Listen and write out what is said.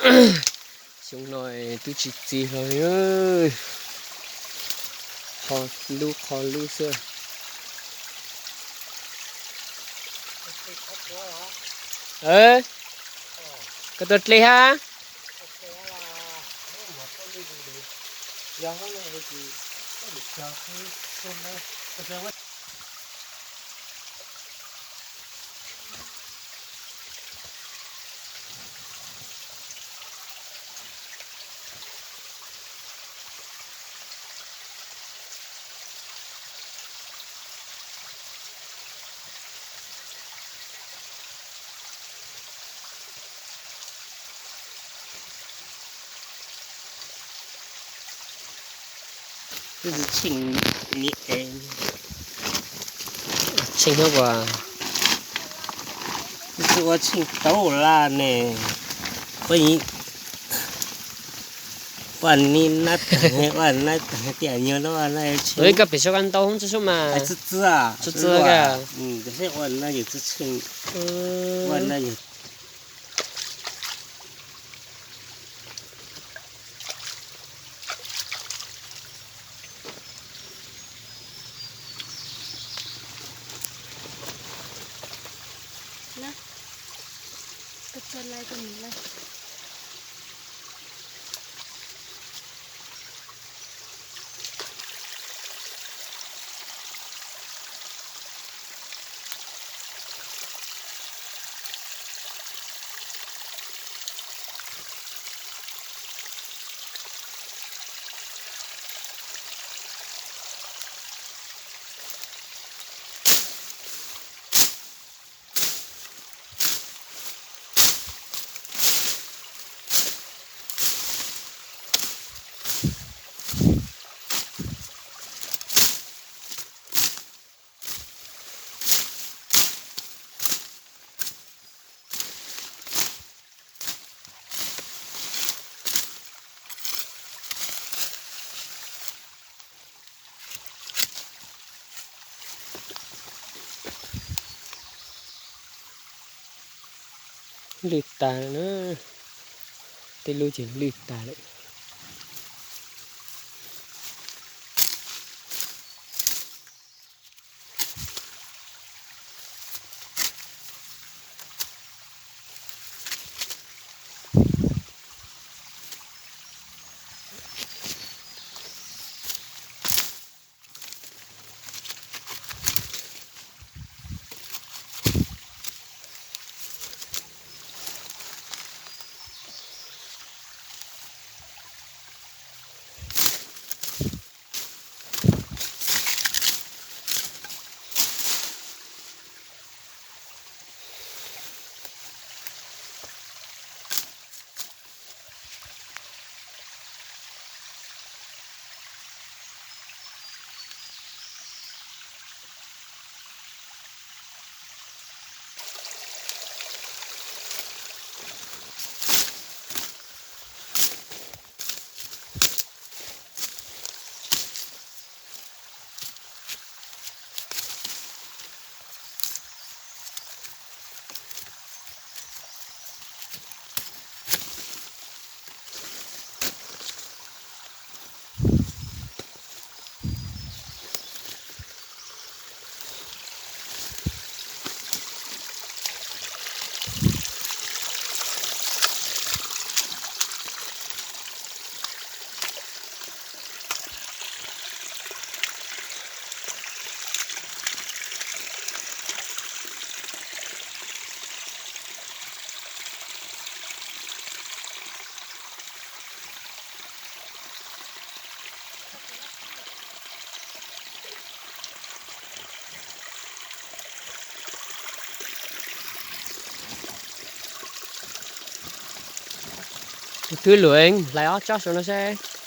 Xyoo no twb tsis txi hlo li, qho lub qho lub xwb. Koj tua dle hab? Twb tsis tsheej ni, tsheej hab as, twb tsis ua tsheej tau lawm ne. Ua ni nab tag, ua nab tag tias nyuag lub ua na. Koj pem saum koj ntau hoob txhua mas. Txhua txhua, txhua txhua, ua na yog txhua tsheej, ua na yog. Lwj tag na, tej lub ces lwj tag lawm. Tus twb luam hlais ob tsob saum no seb.